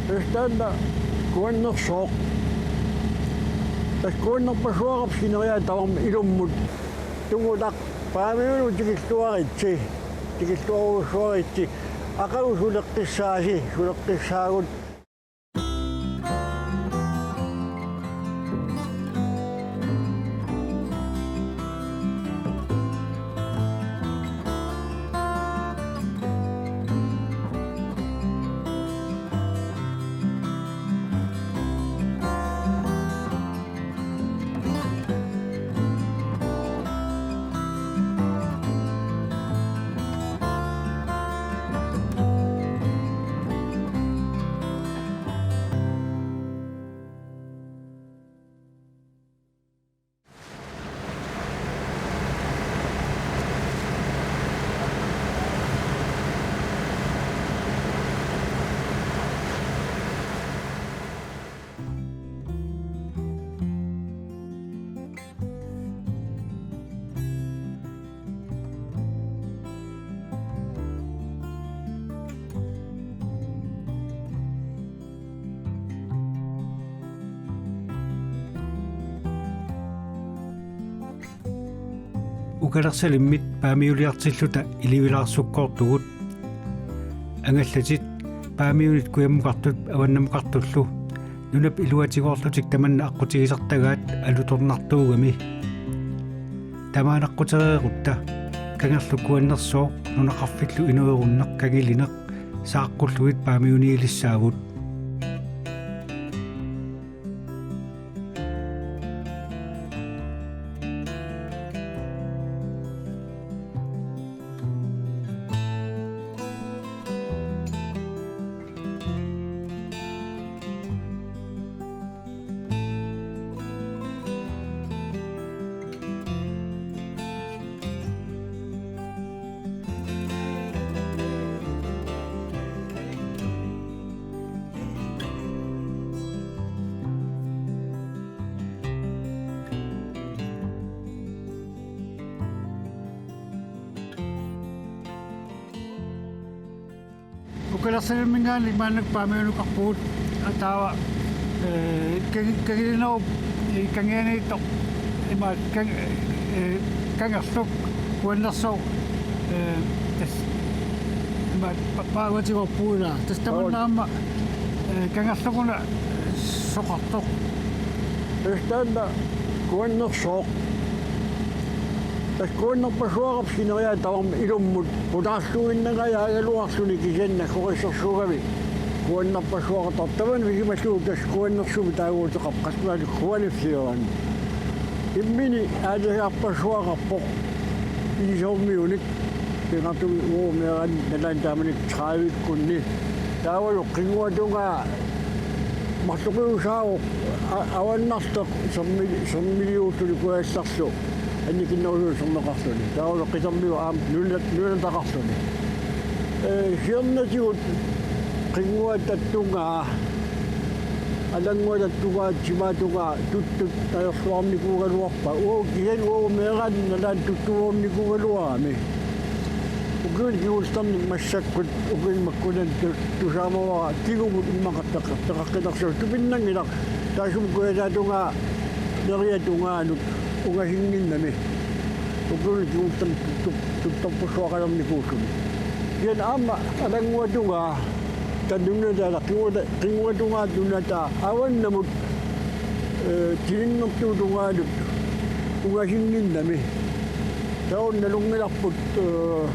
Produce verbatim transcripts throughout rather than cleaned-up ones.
Tassa taanna Kuannersooq. Tassa Kuannerpassuaqarpoq sineriak tamarmik ilummut. Tungutaq Paamiunut tikilluaritsi. Tikilluarujussuaritsi. Aqagu suleqqissaasi, suleqqissaagut. Ukalersalimmit Paamiuliartilluta ilivillaarsukkoortugut. Angallatit Paamiunit kujammukartut avannammukartullu nunap iluatigoorlutik tamanna aqqutigisartagaat alutornartuugami. Tamaanaqqutereerutta kangerluk Kuannersooq nunaqarfillu inuerunneq kangilineq saaqqullugit Paamiuniilissaagut. Ukalersalimmit maannakkut Paamiunukarpugut, taava, eh, kang-, kangilinerup, eh, kangianiittoq, ima kang-, eh, kangerluk Kuannersooq, eh, tassa ima pa-, paavatigoorpugut ilaa. Tassa tamanna aamma, eh, kangerluk una soqartoq. Tassa taanna Kuannersooq. Tassa Kuannerpassuaqarpoq sineriak tamarmik ilummut. Putaarluinnangajaagaluarluni kisianni naggorissorsuugami. Kuannerpassuaqartarpoq tamanna pisimallugu tassa Kuannersumik taaguuteqarpoq, qassualu Kuanefjorden. Immini aalajangerpassuaqarpoq. Ilisormiunik. Pingaartumik uagut meeraanerani nalaani taamani tredive-kkunni. Taavalu qinnguatungaa marloqiusaavoq a-, avannartoq sermili-, sermiliuulluni kujallarlu annikinnerusunik sermeqarluni. Taavalu qitermigut aamma nuna-, nunataqarluni. Eh, siornatigut qinnguata tungaa, alannguata tungaa, timaatungaa, tuttut najorluarnikuugaluarpaat. Uagut kisianni uagut meeraanerani nalaani tuttuvoornikuugaluarami. Ukiuni kingullerni massakkut ukiuni makkunani tu-, tusaamavara kingumut immaqa peqa-, peqaqqinnarsivoq, tupinnanngilaq. Taassuma kujataatungaa neriatungaanut ungasinnginnami. Ukiuni kingullerni tu-, tu-, tuttorpassuaqalernikuulluni. Kisianni aamma alannguatungaa, taanna nunataa, qinnguata-, qinnguatungaa nunataa avannamut, eh, tininnertuup tungaanut ungasinnginnami. Taava una nalunngilarput, eh,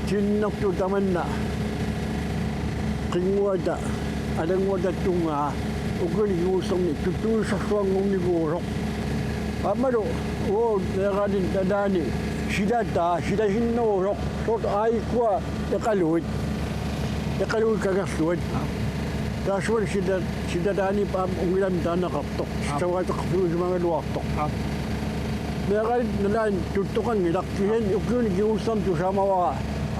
tininnertuup tamanna qinnguata, alannguata tungaa, ukiuni kingullerni tuttuissarsuanngornikuusoq. Aammalu uagut meeraanerani nalaani silataa, silasinnerusoq, soorlu aajukkua eqaluit. Eqaluit kangerluit. Taassuma sila-, silataaniippoq aamma unngilami taaneqartoq. Aap. Sisavaateqarfiusimagaluartoq. Aap. Meeraanerani nalaani tuttoqanngilaq, kisianni ukiuni kingullerni tusaamavara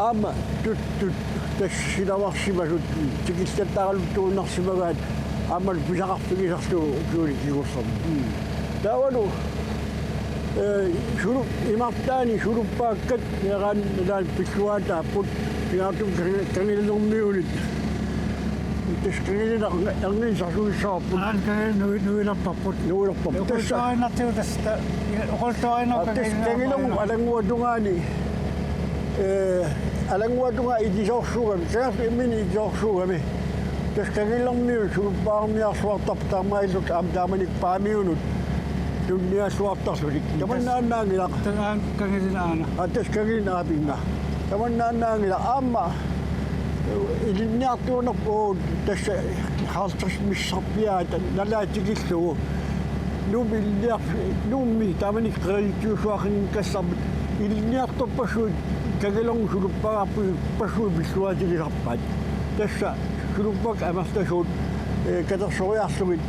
aamma tuttut tassa silavarsimasut tikillattaaraluttuinnarsimagaat aammalu pisaqarfigisarlugu ukiuni kingullerni. Mm. Taavalu, eh, sulu-, imartaani suluppaakkat meeraanerani nalaani pilluaataapput, pingaartumik kangi-, kangilinermiunit. Tassa Kangilinnaq erniinnaq sarsuissavarput. Aana Kangilinnaq nui-, nuilerparput. Nuilerparput. Tassa. Oqaluttuariinnartigu tassa ta-, oqaluttuariinnarput. Aa, tassa Kangilinnaq Kangilinnaq Alannguaq tungaani. Ee, Alannguaq tungaani itisoorsuugami. Kangerlup imminut itisoorsuugami. Tassa Kangilinnermiut suluppaarniarsuartarput taamaalillutik aamma taamanikkut Paamiunut tunniarsuartarlutik. Tamannaannaanngilaq. Tassa aana Kangilinnaq aana. Aa, tassa Kangilinnaq aapinnga. Tamannaannaanngilaq aamma ilinniartuunerput tassa halvtreds missarpiaata nalaat tikillugu. Nuummi ilinniarf-, Nuummi taamani qerittuusuaqinngikkallarmat ilinniartorpassuit Kangilinnguit suluppaagarput passuit pilluaatigisarpaat. Tassa suluppakka amerlasuut, ee, katersoriarlugit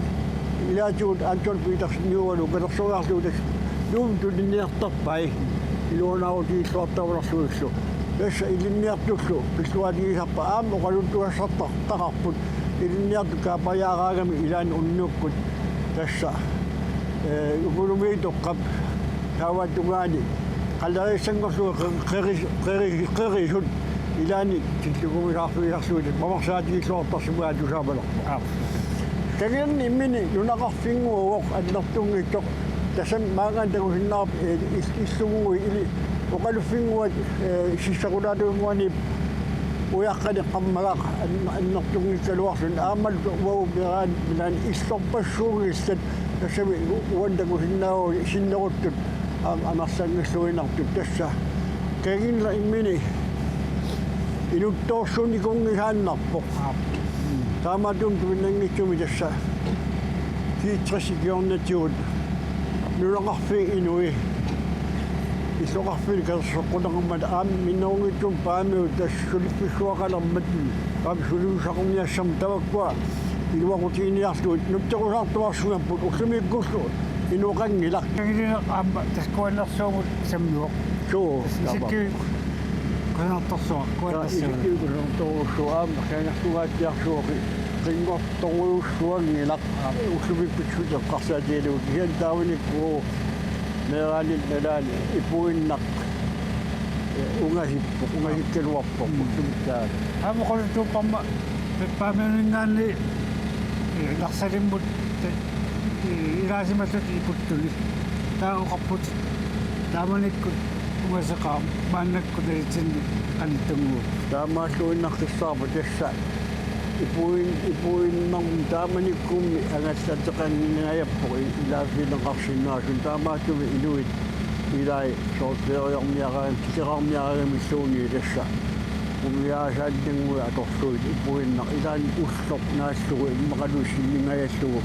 ilaatigut Anton Peterseniugalu katersoriarlugu tassa Nuummi tuniniartarpai iluanaarutigilluartarumaarlugillu. Tassa ilinniartullu pilluaatigisarpaat aamma oqaluttuassartar-, taqarput ilinniartut kaapajaaraangamik ilaanni unnukkut. Tassa, ee, Økonomitoqqap taava tungaani qaleriissanngorlugu qe-, qeri-, qeri-, qerisut ilaanni tillukumisaarfigisarlugit mamarsaatigiilluartarsimagaat tusaamalerpoq. Aap. Kangilinnaq imminut nunaqarfinnguuvoq annertunngitsoq. Tassami maanngaanniit takusinnaavarput, ee, il-, illunnguit ili oqaluffinnguat, ee, sissaqulaatuinnguaniippoq ujaqqanik qammagaq an-, annertunngikkaluarluni aammalu uagut meeraaninngaanniit illorpassuunngillat tassami u-, uani takusinnaavagut sinneruttut aam-, amerlanngilluinnartut tassa. Kangilinnaq imminut inuttoorsuunikuunngisaannarpoq. Aap. Taamaattumik tuninnanngitsumik tassa fireogtres ikiornatigut nunaqarfiit inuit illoqarfiit katersoqqunneqarmata aamma minnerunngitsumik Paamiut tassa suliffissuaqalermat aamma suliussaqarniassammat tamakkua iluaqutiginiarlugit nutserusaartuarsugapput ullumikkut inoqanngilaq. Kangilinnaq aamma tassa Kuannersuumut sammivoq. Suu, tassa taama. Isikkivi kusanartorsuaq, Kuannersuumut. Isikkivi kusanartorsuaq aamma Kangerlunngaatsiarsuaq qinngortorujussuanngilaq. Ullumikkut suli eqqarsaatigalugu kisianni taamanikkut meeraaninngaanniit ipuinnaq, ee, ungasippoq, ungasikkaluarpoq, mm, ullumikkut taava. Aamma oqaluttuupparma Paamiuninngaanniit, ee, Narsalimmut, ee, ilaasimasut iputtuni. Taava oqarput taamanikkut ungaseqaaq maannakkut nalitsinni qanittunnguuvoq. Taamaalluinnaqqissaarpoq tassa. Ipuin-, ipuinnarmi taamanikkummi angallateqanngingajappoq i-, ilaaffigineqarsinnaasoq taamaattumik inuit ilai soorlu feeriarniaraangamik, tikeraarniaraangamilluunniit tassa. Umiaasaannannguit atorlugit ipuinnaq ilaanni ulloq naallugu immaqalu sinningajallugu.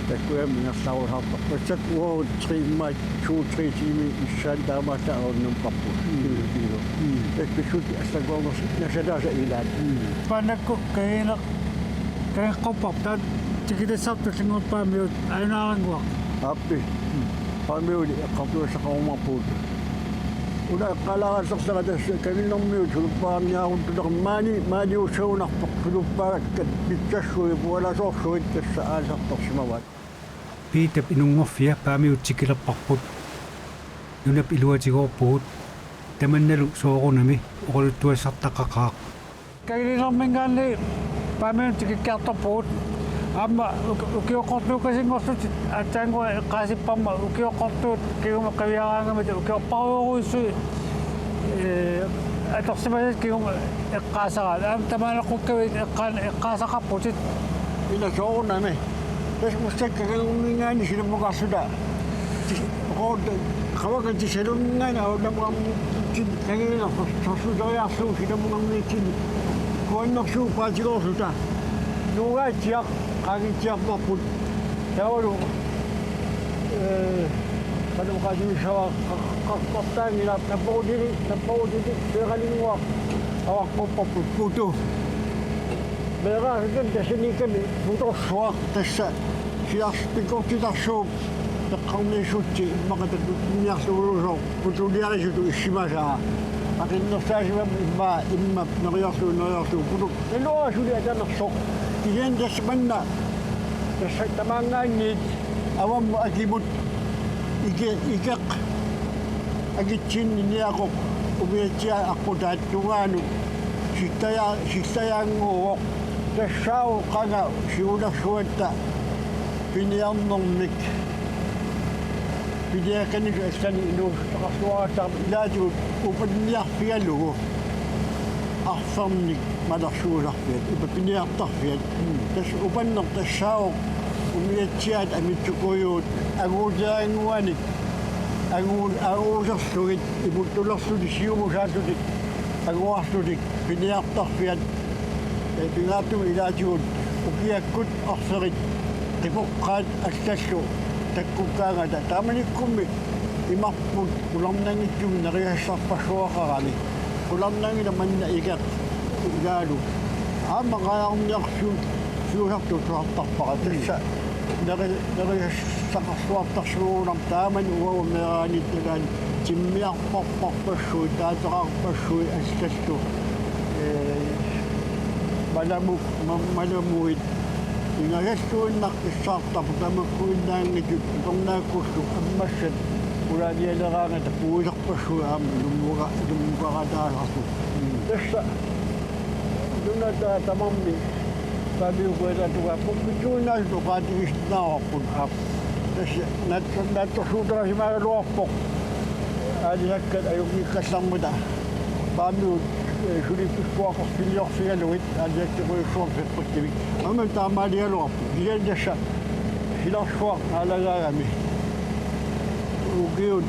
Takkujam ingerlarusaartarput. Tassa uagut tre, immaqa to-tre tiimit missaani taamaallaat ajornanngorparput. Mm. Kiilu, kiilu. Mm. Tassa pissutsit allanngornersi nasalaasa ilaat. Mm. Maannakkut Kangilinnaq, Kangeqqorparput taanna tikitassarput tullinnguupput Paamiut ajunaarannguaq. Aappi. Mm. Paamiuni eqqartugassaqarumaarpugut. Una eqqaalaagallarlara tassa Kangilinnermiut suluppaarniaruttuneq maani, maaniussagunarpoq suluppaakkat pitsassuit pualasoorsuit tassa aalisartorsimavaat. Piitap inunngorfia Paamiut tikilerparput. Nunap iluatigoorpugut. Tamannalu soorunami oqaluttuassartaqaqaaq. Kangilinnerminngaanniit Paamiunut tikikkiartorpugut. Aamma uki-, ukioqqortuukkasinngorlutik aatsaannguaq eqqaasipparma ukioqqortuut kingumut qiviaraangamik ukiorparujorujussui, ee, atorsimasatit kingumut eqqaasaraat. Aamma tamaneqqukkavit eqqaan-, eqqaasaqarputit. Ila soorunami. Tassa ussakka Kangilinnerminngaanniit silammukaasulluta. Tis-, root, qavakka Tisalunninngaanniit avullamuarnikkut Kangilinnaq sor-, sorsuuseriarlugu silammukarnikkut Kuannersuup paatigoorluta. Nuugaatsiaq qaangitsiarparput. Taavalu, ee, qanoq oqaatigissavara qa-, qa-, qaqqortaanngilaq napparutili, napparutili peeralinnguaq avarquupparput Putu. Meeraasutut tassaniikkami Putorsuaq tassa silarsuarmi pikkortitarsuup eqqarniissutsi immaqa takutinniarlugu Putuliarisutut issimasaa. Aqinnersaasimammata immaqa, immaqa neriorlugu, neriorlugu Putu. Iluarisuli atanersoq. Kisianni tassa manna tassa tamaanngaanniit avammut akimut ike-, ikeq akitsinni niaqoq umiatsiaat aqqutaat tungaanut sillaja-, sillajaannguuvoq. Tassaavoq qanga siulersugatta piniarnermik piniakanisu assani inuussutaqarsuarassaaq ilaatigut upanniarfigalugu arfernik malersuusarfiat, upa piniartarfiat. Tassa upanneq tassaavoq umiatsiaat amitsukujuut anguuteranguanik angu-, anguuserlugit imuttulerlutik siumusaallutik anguarlutik piniartarfiat. Eh, pingaartumik ilaatigut ukiakkut arferit qipoqqaat allallu takkukkaangata taamanikkummi imarput qularnanngitsumik nerisassarpassuaqarami. Qularnanngilaq manna ikeq ilaalu. Aamma qajarniarsiut siusartut suartarpara. Tassa neri-, nerisassaqarsuartarsimagunarpoq taamani uagut meeraanitta ilaanni timmiarparparpassuit, taateqarpassuit allallu. Eh, malamu-, ma-, malamuit. Ingasalluinnaqqissaartarput tamakkuinnaanngitsut utornaakkullu ammassat ulaanialeraangata puisarpassuit aamma ilummuka-, ilummukarataasarput. Tassa nunata tamarmi Paamiut kujalaatungaarput, pisuinnaasut oqaatigisinnaavarput. Aap. Tassa naat-, naatsorsuuterisimaagaluarpoq aalisakkat ajunngikkallarmata Paamiut, eh, suliffissuaqarfiliorfigalugit aalisakkerujussuarmik seqqutsivik. Aamma taamaaligaluarpoq. Kisianni tassa silarsuaq naalagaagami ukiut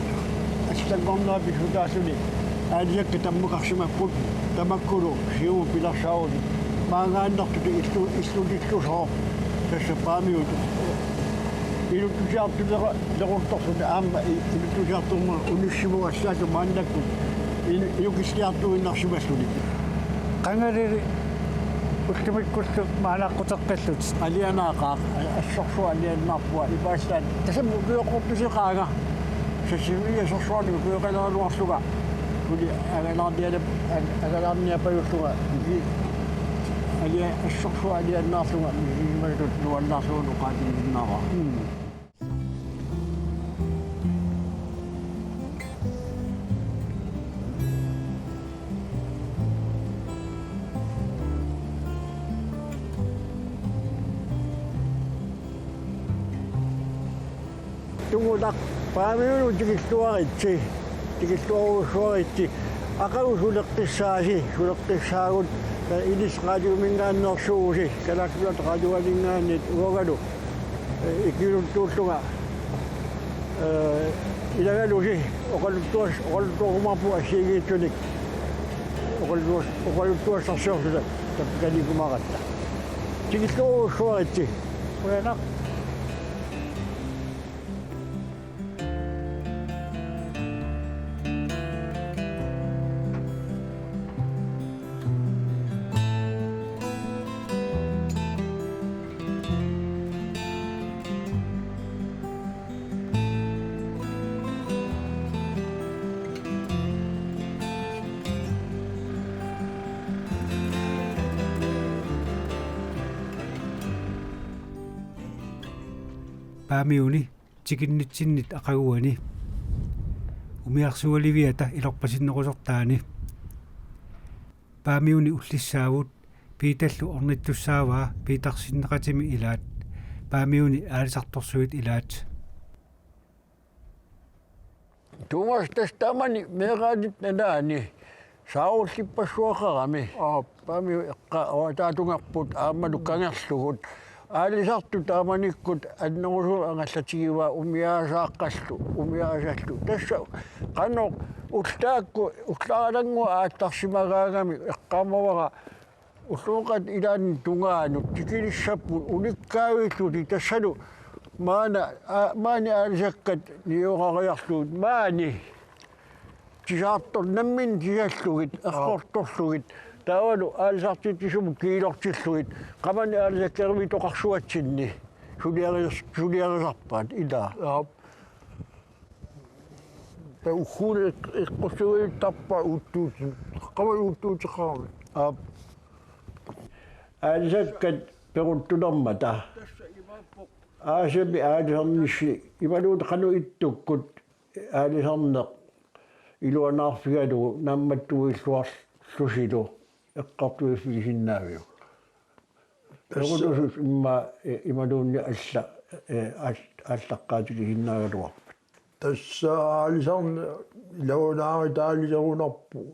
allanngornerat pissutaalluni aalisakkat tammukarsimapput, tamakkulu siumut pilersaarutit maanngaannartutut illu-, illutillusooq. Tassa Paamiut iluttusiartuleqa-, -leruttorluni aamma i-, iluttusiartorneq unissimut assaallu maannakkut in-, inukilliartuinnarsimalluni. Qangali ullumikkullu maanna aqquteqqillutit? Alianaaqaaq, a-, assorsuaq alianaarpunga ipaasaat. Tassami ukioqqortusi qaanga. Sassivia sorsuarni ukioqaleraluarlunga. Suli angalaarniarap-, ang-, angalaarniapajullunga. I-, alia-, assorsuaq alianaarlunga. Misigimatut nuannaarlunga oqaatigisinnaavara. Mm. Tungutak Paamiunut tikilluaritsi, tikilluarujussuaritsi. Aqagu suleqqissaasi, suleqqissaagut, eh, ilissi qaatiumingaanneersuusi, Kalaallit Nunaat qaatiuaningaanniit uangalu. Eh, ikiuluttuullunga, eh, ilagalusi oqaluttuas-, oqaluttuarumaarpugut assigiinngitsunik. Oqaluttuas-, oqaluttuassarsiorluta tappikaniikkumaaratta. Tikilluarujussuaritsi. Qujanaq. Paamiuni tikinnitsinnit aqaguani umiarsualiviata ilorpasinnerusortaani. Paamiuni ullissaagut Piitallu ornittussaavaa Piitarsinneqatimi ilaat, Paamiuni aalisartorsuit ilaat. Tuumas, tassa taamani meeraanitta nalaani saarullippassuaqarami. Aap. Paamiut eqqaa avataatinngarput aammalu kangerlugut. Aalisartut taamanikkut annerusumik angallatigivaa umiaasaaqqallu, umiaasallu. Tassa qanoq ullaakku, ullaaralannguaq aallarsimagaangami eqqaamavara ullumikkut ilaanni tungaanut tikilissapput unikkaavillutik tassalu maani, aa, maani aalisakkat niuerariarlugit maani tisaartor-, nammineq tisallugit, errortorlugit, taavalu aalisartitsisumut kiilortillugit, qamani aalisakkerivitoqarsuatsinni suliaris-, suliarisarpaat, ilaa. Aap. Tassa ugguuna eq-, eqqussuiuttarpaa uuttuuti-, qamani uuttuuteqarami. Aap. Aalisakkat peruttulermata. Aasiamik aalisarnissi imaluunniit qanoq ittukkut aalisarneq iluanaarfigalugu naammattuilluarlusilu eqqartuiffigisinnaaviuk? Perutusus imma, eh, imaluunniit alla, eh, aal-, aallaqqaatigisinnaagaluarpat. Tassa aalisarneq iluanaarut aaliserunarpoq.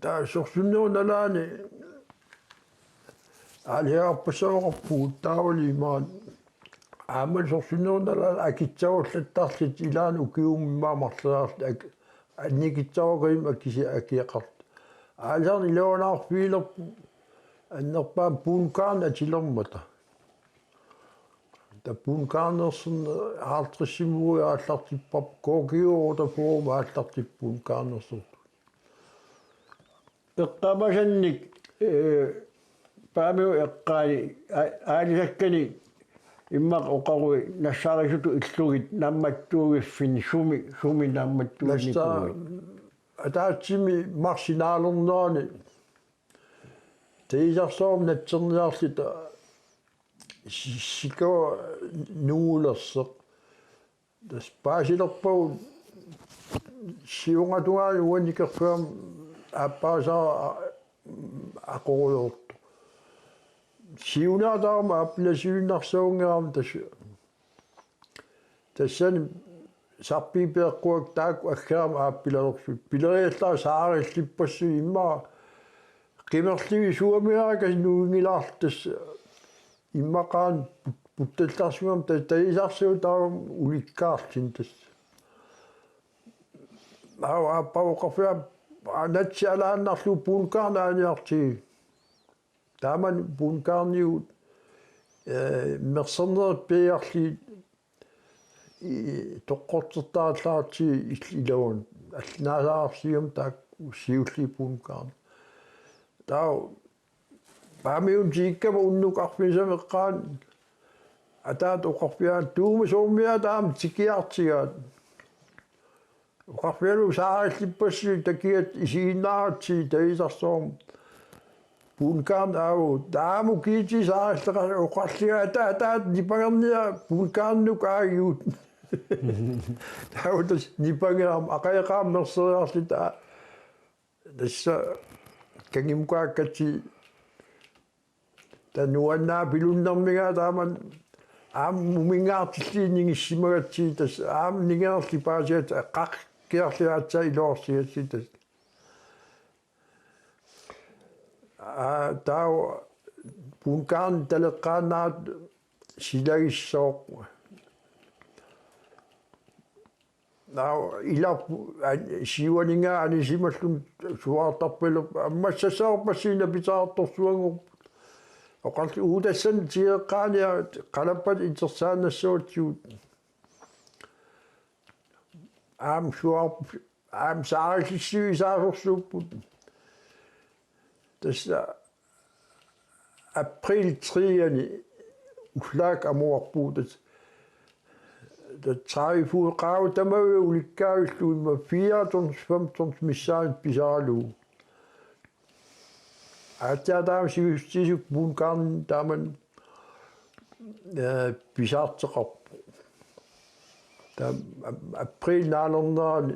Taava sorsunnerup nalaani aaliarpassavaqarpugut taavali imaat aamma sorsunnerup nalaani akitsavallattarlutik ilaanni ukiumut immaqa marloriarlutik ak-, annikitsavakajumik akisi-, akieqarlutik. Aalisarneq iluanaarfigilerpoq annerpaamik Bundgarn atilermata. Taava Bundgarnersunneq halvtredsimut aallartipparput, K G otteogfyrremut aallartipparput Bundgarnersortut. Eqqaamasannit, eh, Paamiup eqqaani a-, aalisakkanik immaqa oqaruit nassaarisutut illugit naammattuugiffinni sumi, sumi naammattuunnikuuit? Nassaa-, ataatsimi marsip naalernerani tagisarsuarmut natserniarluta si-, sika nungulersoq. Tassa paasilerpagut siunngatungaani uani nikerfimmi aappaasaara a-, aqorujoortoq. Siunaataarma aappilasiinnarsuunngorami tassa. Tassani sarpiit peeqquakka taakku aggerama aappilalersuut. Pileriallaat saarillippassuit immaqa qimerlivik suamigaakka nuinngilaarlutik tassa immaqaana put-, puttallarsugami ta-, tagisarsuaq taava ulikkaarluni tassa. Aap, aappaa oqarfigaara natsi alaannarlugu Bundgarn aaniartigu. Taamani Bundgarnigut, eh, mersernerit piiarlugit i-, toqqortertarallaratsigit il-, iluanni. Allinaasaarsiam taakku siulliit Bundgarn. Taava Paamiup tikikkama unnuk arfinissamut eqqaani ataata oqarfigaara Tuuma soormiaat aamma tikiartigaat. Oqarfigalugu saarillippassuit takiat isiginnaaratsigit tagisarsuarmut. Bundgarn aau, taama ukiutit saarilleqaat oqarlunga ataata, ataata nipangerniaruk Bundgarnikkut aagigut. Taava tassa nipangerama aqagu aamma merseriarluta. Tassa kangimukaakkatsigit taava nuannaapilunnermigaat taamani aamma muminngaartillugit nigissimagatsigit tassa aamma ningerlip paasigatsigu qaqqerliaatsaat iluarsigatsigu tassa. Aa, taava Bundgarnip taleqqaannaat silagissooq. Naa, ilarput, an-, siuaninngaanniit anisimalluni suaartarpaluppoq, ammassassavarpassuit napitaqartorsuanngorput. Oqarluta uagut tassani tigeqqaaniat qalappat itersaannassavatsigut. Aamma suaarp-, aamma saarillissuit isaasorsuupput. Tassa april tre-ani ullaakkut amuarpugut tassa. Tassa tredive fod qaava tamaviat ulikkaavillugu immaqa fire tons, fem tons missaanni pisaralugu. Aatsaat taama sivisutigisumik Bundgarn taamani, eh, pisarteqarpoq. Taava ap-, april naalernerani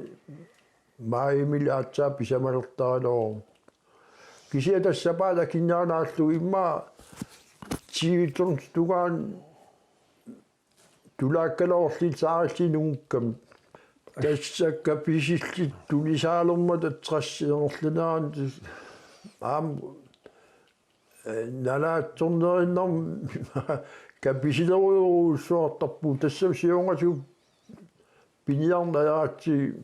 maajimilu aatsaat pisamalertaraluarpoq. Kisianni tassa sapaatip akunnerani aallugu immaqa tyve tons tungaanut tulaakkaluarluta saarillugit nungukkamik. Tassa kapisillit tunisaalermata tres ingerlanerani tassa aamma, eh, nalaatsornerinnarmik kapisilerujorujussuartarpugut, tassami siornatigut piniarneq ajorput.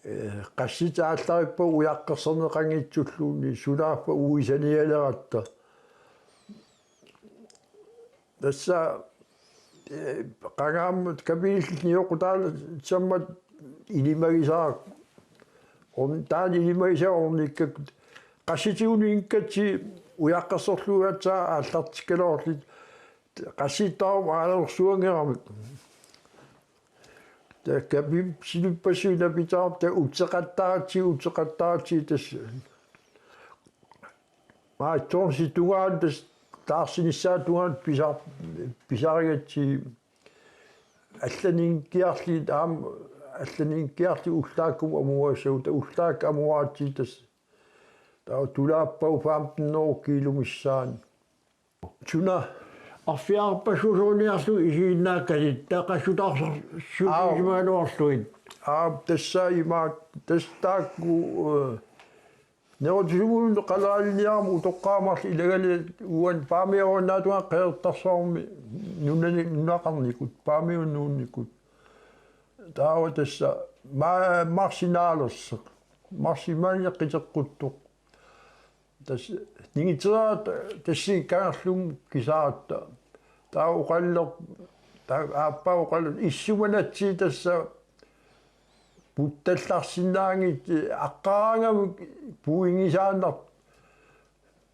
Eh, qassit aallarippagu ujaqqersorneqanngitsulluunniit, sulaaffa uisanialeratta. Tassa, eh, qangaammat kapisillit nioqqutaasammat ilimagisara. Orn-, taanna ilimagisara ornikkakku. Qassitigut nungukkatsigit ujaqqersorlugu aatsaat aallartikkaluarluta. Qassittaaruma aalersuanngeramik. Taava kapisilerpassuit napitaqarput taava uteqattaaratsigu, uteqattaaratsigu tassa. Maajorsi tungaanut tassa taarsinissaata tungaanut pisa-, pisarigatsigu. Allaniikkiarluta aamma, allaniikkiarluta ullaakkumut amugassagutta, ullaakkut amugatsigu tassa. Taava tulaappagu femten hundrede kilo missaani. Suna? Arfiarpassuusuniarlugu isiginnaakkatit, taqassutaarsu-, Aap. Suusimagaluarlugit. Aap, tassa imaat, tassa taakku, eh, Nerutisumut qaleraliniarama utoqqaat marluk ilagaat uani Paamiorunnaartunga qeqertarsuarmi nunani-, nunaqarnikut, Paamiut nuunnikut. Taava tassa ma-, marsip naalersoq. Marsip maani qiteqquttoq. Tassa ningitseraat tassi kangerlummut kisaaratta. Taava oqalleq, taava aappaa oqalleq issuma natsi tassa puttallarsinnaanngitsoq aqqaraangamik puigisaannartoq.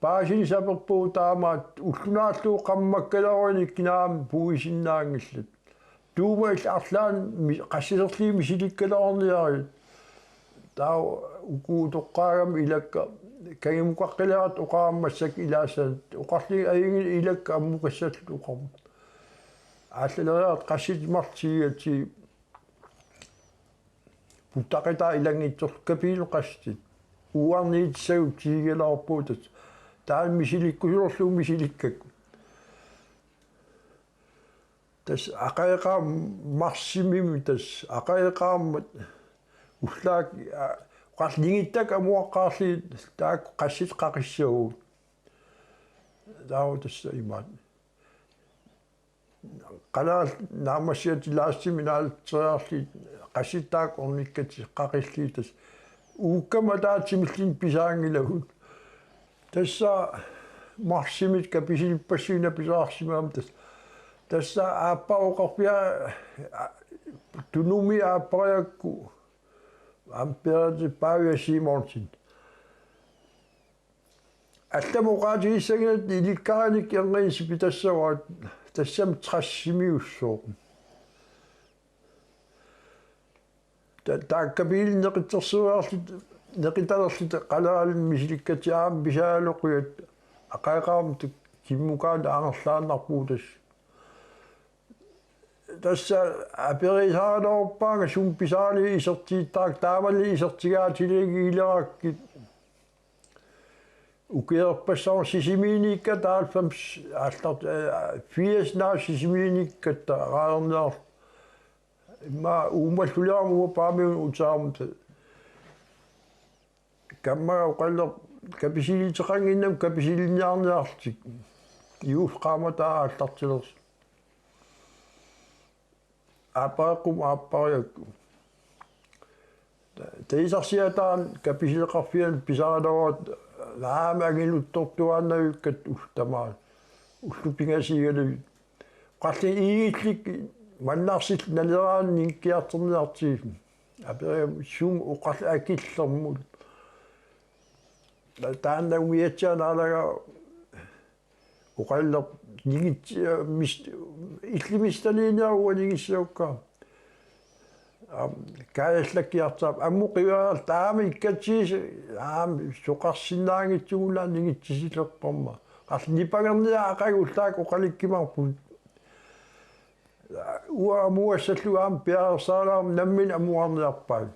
Paasineq saperpugut taamaattoq ulloq naallugu qammakkaluarunik kinaami puigisinnaanngillat. Tuuma illit arlaannik mi-, qassiserlugit misilikkaluarniarit. Taava uku utoqqaagamik ilakka kangimukaqqilaartut oqarama massakkut ilaassavat oqarlugit ajunngilaq ilakka ammukassallutik oqarmat. Aallaleriarlutik qassit marluk tigigatsigit puttaqitaa ilanngutserlutik kapiilut qassit. Uagut niitissagut tigigaluarpugut tassa. Taanna misilikkusulerlugu misilikkakku. Tassa aqagu eqqaammat marsimimi tassa aqagu eqqaammat ullaaq, aa, oqarlunga ningittakkat amuaqqaarlugit taakku qassit qaqissavagut. Taava tassa imaat. Qalaat naammassigatsigu laastimik naalitseriarlugit qassit taakku ornikkatsigu qaqillugit tassa. Uukkamik ataatsimilluunniit pisaanngilagut. Tassa marsimiit kapisilerpassuit napisaarsimagami tassa. Tassa aappaa oqarfia, a, Tunumi aappariarlugu aamma peeraatit Pavia Simonsen. Allamut oqaatigissagaanni ilikkarinik erniinnaq sipitassavaat tassami tressimiussooq. Ta-, taakku kapiilit neqitsersuiarlutik, neqitalerlutik qalerallit misilikkatsigit aamma pisaaluqujat aqagu eqqaammat kimmukaanik angerlaannarpugut tassa. Tassa aperisaraluarpaanga sumut pisaanerit isertittarakku taamani isertigaatigalerakkit. Ukiorpassuarni Sisimiuniikkatta halvfems, aallartippoq, eh, firs naak Sisimiuniikkatta raalerniarlugu. Immaqa uumallulerama uanga Paamiunut uterama. Kammaga oqalleq kapisileqannginnamik kapisilinniarniarlutik. Juullip qaammataa aallartilersoq. Aappariarlugu aappariarlugu. Taava isersiataani kapisileqarfiani pisaraluarpara naamik anginuttortuaannavikkatta ullut tamaasa. Ullut pingasuugalugit. Oqarlunga iigillit mannarsillit naleraanni ningikkiartorniartigit. Aperiarama sumut oqarlunga akillermut. Ta-, taanna umiatsiaq naalagara oqalleq ningit-, mis-, illit misiliiniaruk uanga ningissagukku. Aamma kaajallakkiartaap ammut qiviaraarlugu taama ikkatsigisut aamma soqarsinnaanngitsunnguullunga ningitsisilerparma. Qallippangerniaq aqagu ullaaq oqalukkumaarpugut. Uanga amugassallugu aamma piareersaraluarama nammineq amuarniarpaat.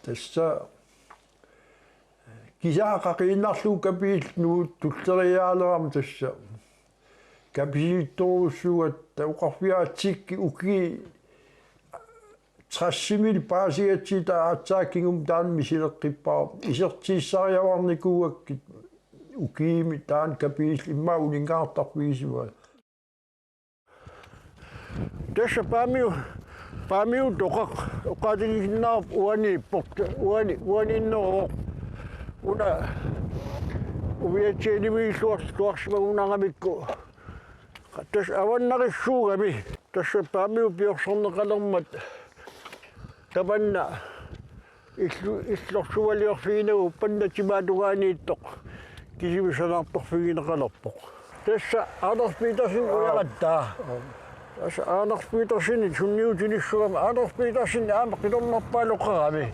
Tassa kisaa qaqiinnarlugu kapiillit nuut tulleriiaalerama tassa. Kapisilittorujussuugatta oqarfigaatsikki ukiut tressimiillu paasigatsigit aatsaat kingumut taanna misileqqippara. Isertissariavarnikuugakkit ukiumi taanna kapiillit immaqa uninngaartarfigisimasaat. Tassa Paamiu-, Paamiutoqaq oqaatigisinnaavarput uaniippoq, uani-, uaniinneruvoq. Una umiatsianimiilluar-, luarsimagunaramikkit. Tassa avannarissuugami. Tassa Paamiut piorsarneqalermat tamanna illu-, illorsualiorfiginagu panna timaatungaaniittoq kisimi sanaartorfigineqalerpoq. Tassa Anders Petersen ujaratta. Tassa Anders Petersen sunniutinissagami Anders Petersen aamma qitornarpaaloqarami.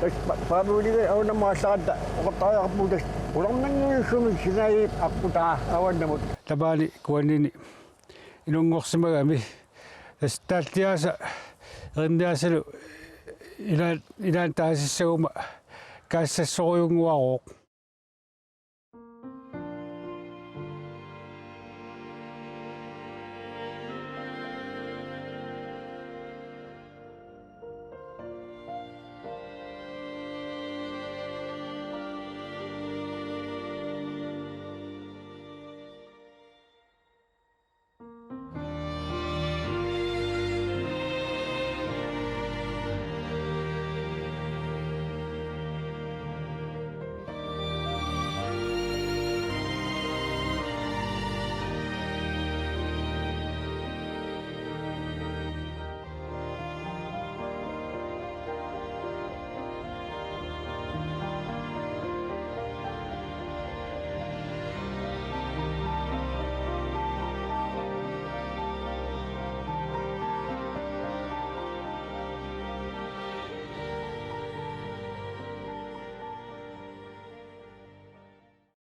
Tassa Pa-, Paamiuniga avannamut aallaratta oqartariaqarpugut tassa qularnanngivissumik sinaagiip aqqutaa avannamut. Tapaani kuanini inunngorsimagami. Tassa taalliaasa erinniaasalu ilaat, ilaanni taasissaguma Kaassassorujunnguaruuq.